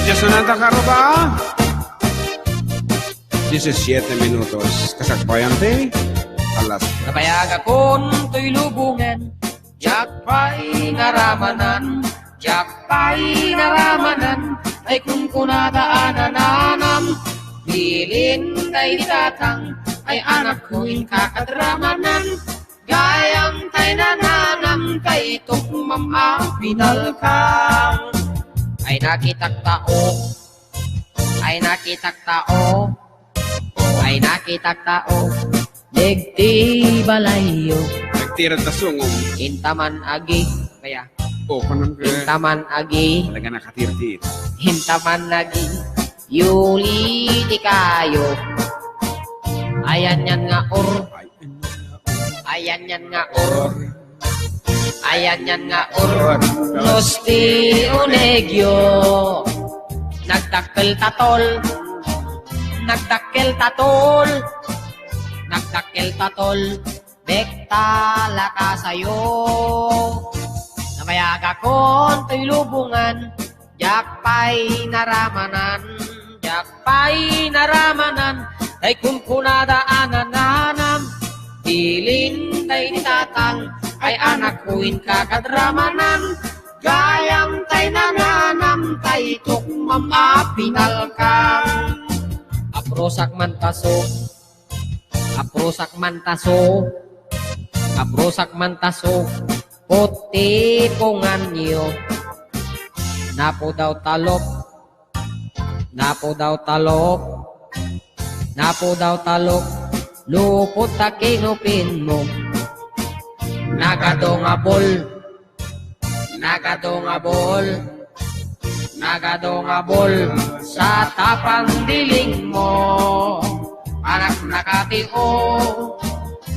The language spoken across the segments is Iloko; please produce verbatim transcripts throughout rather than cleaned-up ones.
Yes, nata karuba. Diecisiete minutos. Kasakbayan ti alas. Nabayagakon toy lubongan, diak pay naramanan, diak pay naramanan, ay kunkunada a nananam. Bilin tay ni tatang, ay anakko inka kadramanan. Gayam tay nananam, tay tukmam a pinalkang. Ay nakitak tao, ay nakitak tao, ay nakitak tao. Dagiti balayyo. Nagtirat ta sungom. Intaman agi. Kaya. O, kanang ka. Intaman agi. Talaga nakatirtit. Intaman agi. Yuli ti kayo. Ayan yan nga or. Ay, ano nga or? Ayan yan nga or. Ayan yan nga or. Los ti unegyo. Nagdakkel tatol. Nagdakkel tatol. Nagdakkel tatol. Bekta lakasayo. Namayagakon toy lubongan. Diak pay naramanan, diak pay naramanan, tay kunkunada a nananam. Bilin tay ni tatang, ay anakko inka kadramanan. Gayam tay nananam, tay tukmam a pinalkang. Aprusak man taso, aprusak man taso, aprusak man taso, puti punganyo. Napu daw talok, napu daw talok, napu daw talok, lupot ta kinupin mo. Nagado nga bol, nagado nga bol, nagado nga bol, sa tapang diling mo. Anak nakatio,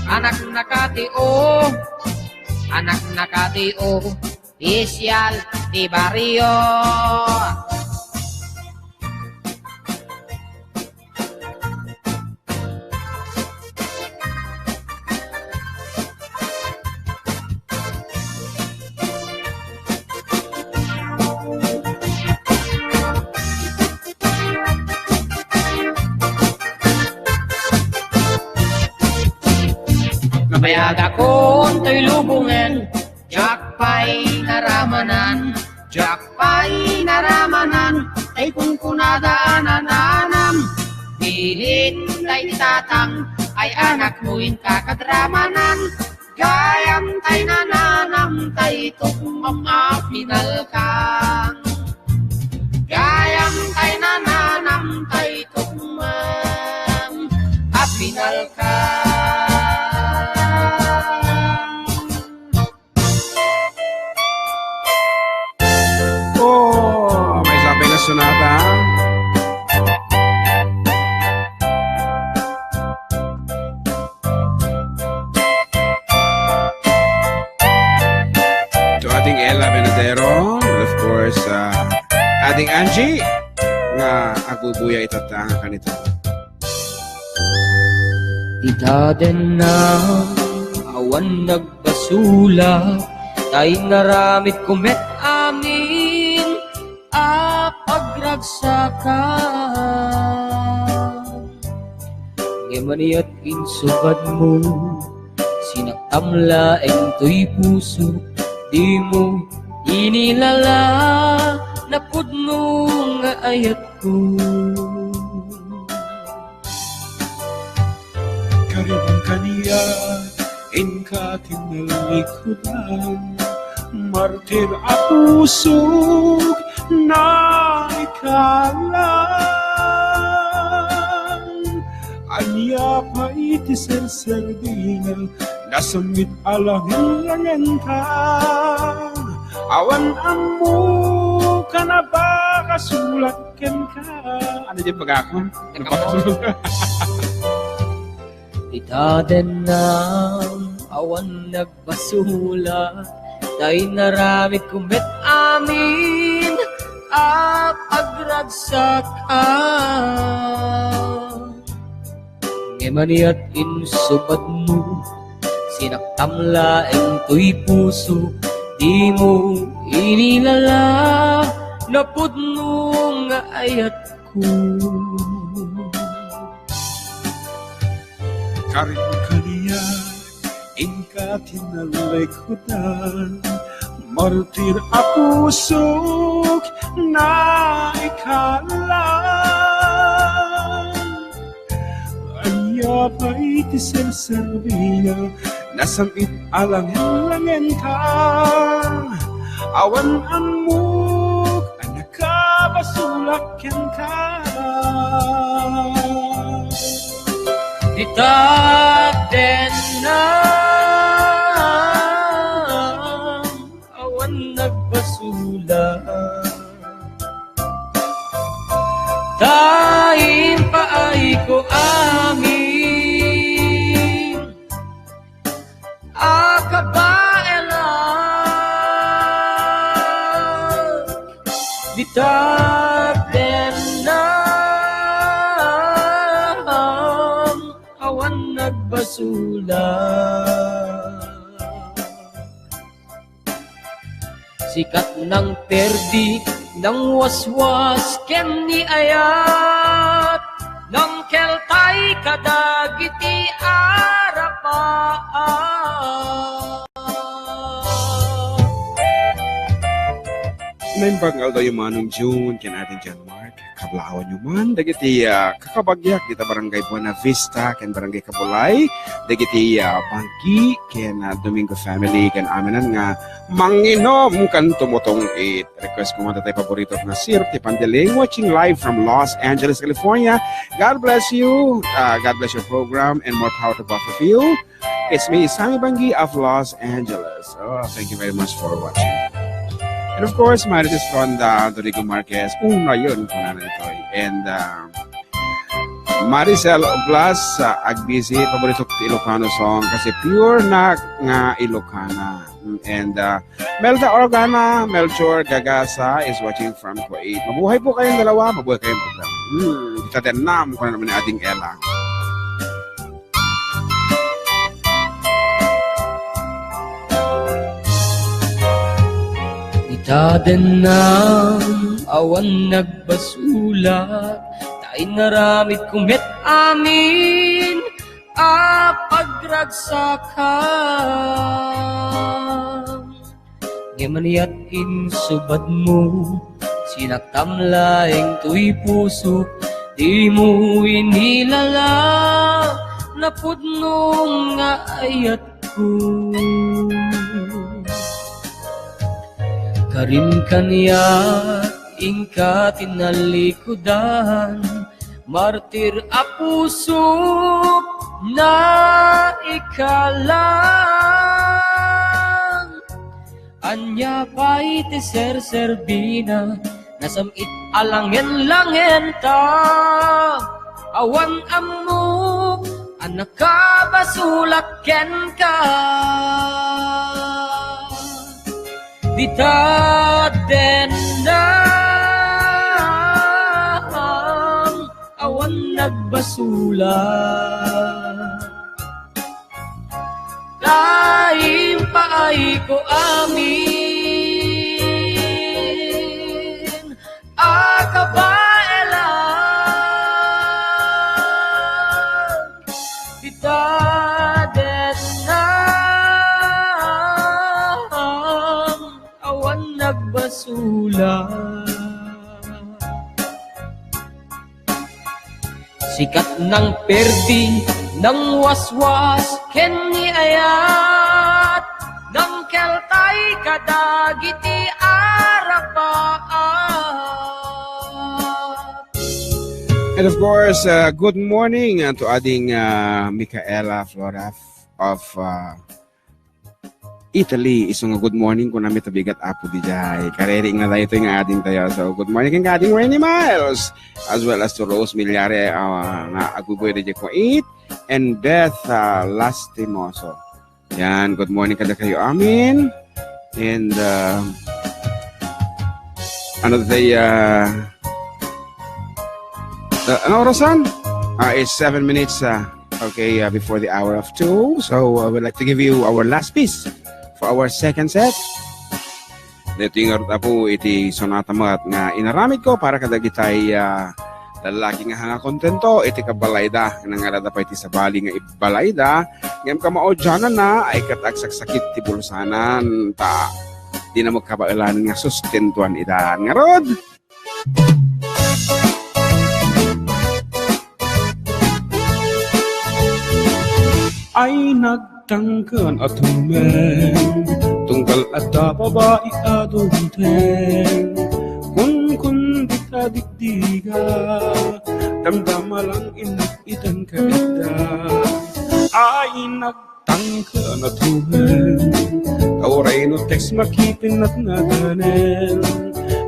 anak nakatio, anak nakatio, opisyal ti barrio. Nabayagakon toy lubongan, diak pay naramanan, diak pay naramanan, tay kunkunada a nananam. Bilin tay ni tatang, ay anakko inka kadramanan. Gayam tay nananam, tay tukmam a pinalkang. Gayam tay nananam, tay tukmam a pinalkang. Oh, may sabi na sonata. To ating Ella Benadero, and of course, uh, ating Angie, nga agbubuya itatta nga kanito. Ita den na awan nagbasula, tay naramidko met amin a pagragsakan. Ngem aniat insubadmo, sinaktam laeng toy puso, dimo inilala napudno nga ayatko. Kariman kaniak, inka tinalikudan, martir a pusok naikalang. Ania pay ti serserbina, nasemmit a langengta. Awan ammo kana pakasulat kenka. Ano di pagakon? Ita den na awan nagbasula, tay naramidko met amin a pagragsakan. Ngem aniat insubadmo, sinaktam laeng toy puso, dimo inilala napudno nga ayatko. Karin kaniak, inka ti nalikudan, martir a pusok naikalang. Ania pay ti serserbina, nasam-it a langen-langenta. Awan ammok a nakabasolak kenka. Dita dennam, awan nagbasolak. Ta impaayko amin a kabaelak. Dita dennam, awan nagbasolak. Sikat nang perdi, nang waswas, ken ni ayat, nang keltay kadagiti arapaak. Naimbag nga aldaw yo, Manong June, ken Ading John Mark. Kablawan yo man dagiti, ah, kakabagiak dita Barangay Buena Vista ken Barangay Cabulay, dagiti, ah, Banggi ken, ah, Domingo family ken aminan nga manginom ken tumutong-it. Request ko man daytoy paborito nga Sir Tipandeling, watching live from Los Angeles, California. God bless you. Ah, God bless your program and more power to both of you. It's me, Sammy Banggi of Los Angeles. Oh, thank you very much for watching. And of course, Marites Fronda, Rodrigo Marquez, una yun, kung ano ito. And, uh, Maricel Oblas, uh, Agbisi, paborito ko ti Ilocano song kasi pure na nga Ilocana. And, uh, Melda Organa, Melchor Gagasa is watching from Kuwait. Mabuhay po kayong dalawa, mabuhay kayong dalawa. Hmm, kita din na, mukha na naman ni Ading Ella. Ita dennam, awan nagbasolak, ta inaramidko met amin a pagragsakan. Ngem aniat insubadmo, sinaktam laeng toy pusok, dimo inilala, napudno nga ayatko. Karin kaniak, inka ti nalikudan, martir a pusok naikalang. Ania pay ti serserbina, nasam-it a langen-langenta. Awan ammok a nakabasolak kenka. Dita dennam, awan nagbasolak. Ta impaayko amin a kabaelan. Ita dennam, awan nagbasolak. Sikat nang perdi, nang waswas, ken ni ayat, nang keltay kadagiti arapaak. And of course, uh, good morning, uh, to Ading, uh, Micaela Flora of, uh, Italy. Isu nga good morning, kunami, ta bigat Apo didiay. Kaririingna daytoy nga ading tayo. So, good morning ken Ading Rainy Miles, as well as to Rose Milyare, uh, nga agbubuy didiay Kuwait, and Beth, uh, Lastimoso. Yan, good morning kadakayo amin. And, uh, ano tayo, uh, uh, ano orasan? Uh, it's seven minutes, uh, okay, uh, before the hour of two. So, uh, we'd like to give you our last piece for our second set. Daytoy ngarud, Apo, iti sonata met nga inaramidko para kadagitay, ah, lallaki nga hanga kontento iti kabalayda. Nangarada pay ti sabali nga ibalayda. Ngem kamaudiananna ay ket agsaksakit ti bulsanan, ta dina met kabaelan nga sustentuan ida. Ngarud, ay nagtangken a tumeng, tunggal adda babai a dumteng. Kunkundit a digdiga, damdama lang innak itan ka idda. Ay nag tangken a tumeng, ta uray no text makipinnat nadanen.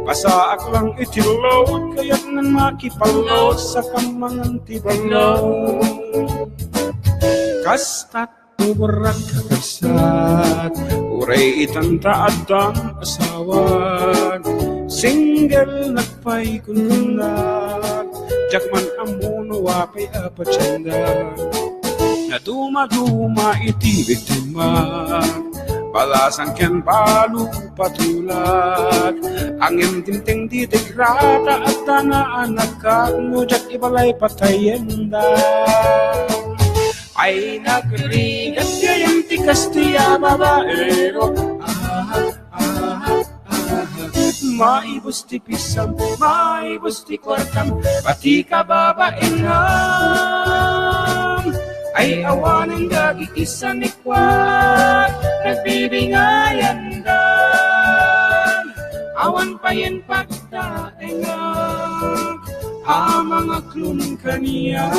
Pasaak lang iti load, kayatnan makipalload, sakam mangan ti balload. Kasta tuburak kakabsat, uray itan ta addan asawan. Single nagpay kunkunnak, diak man ammo no apay a patiendak. Nadumaduma iti biktima, balasan ken balo patulak. Angem dimteng di degrata, adda na anak ka, no diak ibalay patayenda. Ay nagrigat gayam ti Kastia babaero. Ah, ah, ah. Maibus ti pisam, maibus ti kuartam, pati kababainam. Ay awanen dagiti sanikuak, nagbibingayandan. Awan payen pagtaenga, a mangaklon kaniak.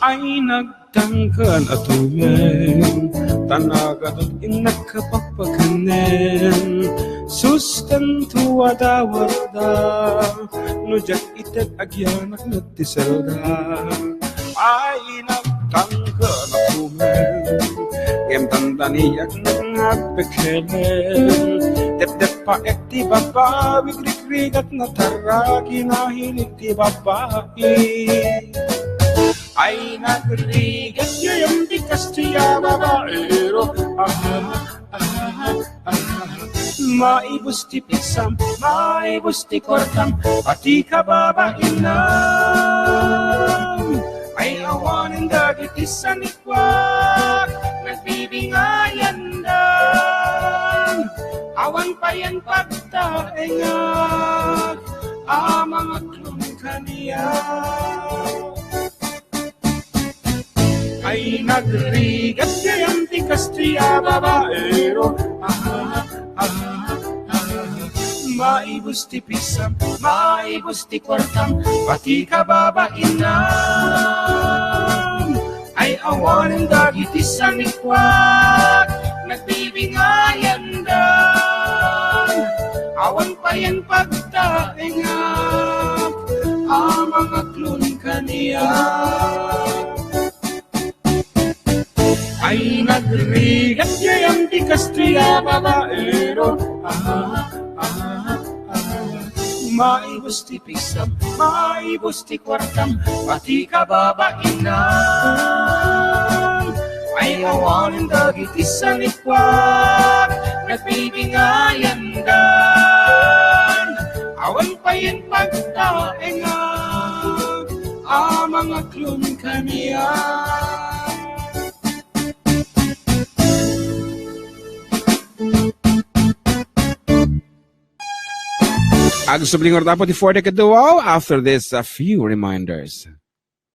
Ay nag tangken a tumeng, ta nagadut innak kapakpakanen. Sustento a dawatda, no diak ited agyanak met ti selda. Ay, nagtangken a tumeng, ngem dandaniak nga agpekelen. Depdeppaek ti baba, rigrigrigatna taragi, nahilik ti babai. Ay nagrigat gayam ti Kastia babaero. Ah, ah, ah. Maibus ti pisam, maibus ti kuartam, pati kababainam. Ay awanen dagiti sanikuak, nagbibingayandan. Awan payen pagtaengak, a mangaklon kaniak. Ay nagrigat gayam ti Kastia babaero. Ah, ah, ah. Maibus ti pisam, maibus ti kuartam, pati kababainam. Ay awanen dagiti sanikuak, nagbibingayandan. Awan payen pagtaengak, a mangaklon kaniak. Ay nagrigat gayam ti Kastia babaero. Ah, ah, ah. Maibus ti pisam, maibus ti kuartam, pati kababainam. Ay awanen dagiti sanikuak, nagbibingayandan. Awan payen pagtaengak, a mangaklon kaniak. Agsubli ngarud, Apo, ti For the Kaduaw. After this, a few reminders.